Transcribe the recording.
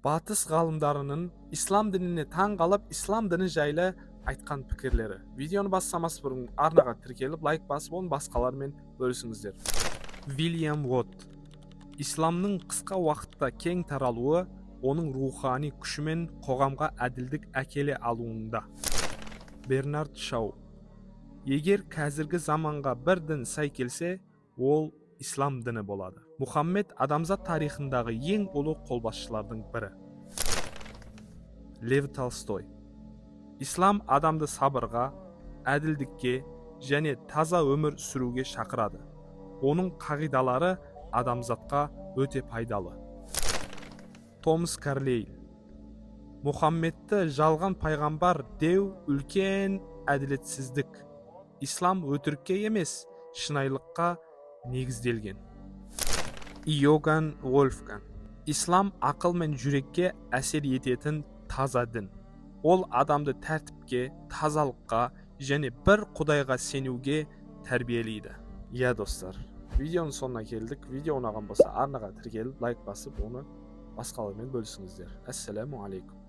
Батыс ғалымдарының ислам дініне таң қалып, ислам діні жайлы айтқан пікірлері. Видеоны бастамас бұрын арнаға тіркеліп, лайк басып, оны басқалармен бөлісіңіздер. Вильям Уотт: исламның қысқа уақытта кең таралуы оның рухани күшімен қоғамға әділдік әкеле алуында. Бернард Шоу: егер қазіргі заманға бір дін сай келсе, ол ислам діні болады. Мұхаммед адамзат тарихындағы ең ұлы қолбасшылардың бірі. Лев Толстой: ислам адамды сабырға, әділдікке және таза өмір сүруге шақырады. Оның қағидалары адамзатқа өте пайдалы. Томас Карлейл: Мұхаммедті жалған пайғамбар деу үлкен әділетсіздік. Ислам өтірікке емес, шынайылыққа негізделген. Иоганн Вольфганг: ислам ақыл мен жүрекке әсер ететін таза дін. Ол адамды тәртіпке, тазалыққа және бір құдайға сенуге тәрбиелейді. Иә, достар, видеоның соңына келдік. Видео ұнаған болса, арнаға тіркеліп, лайк басып, оны басқалармен бөлісіңіздер. Ассаламу алейкум.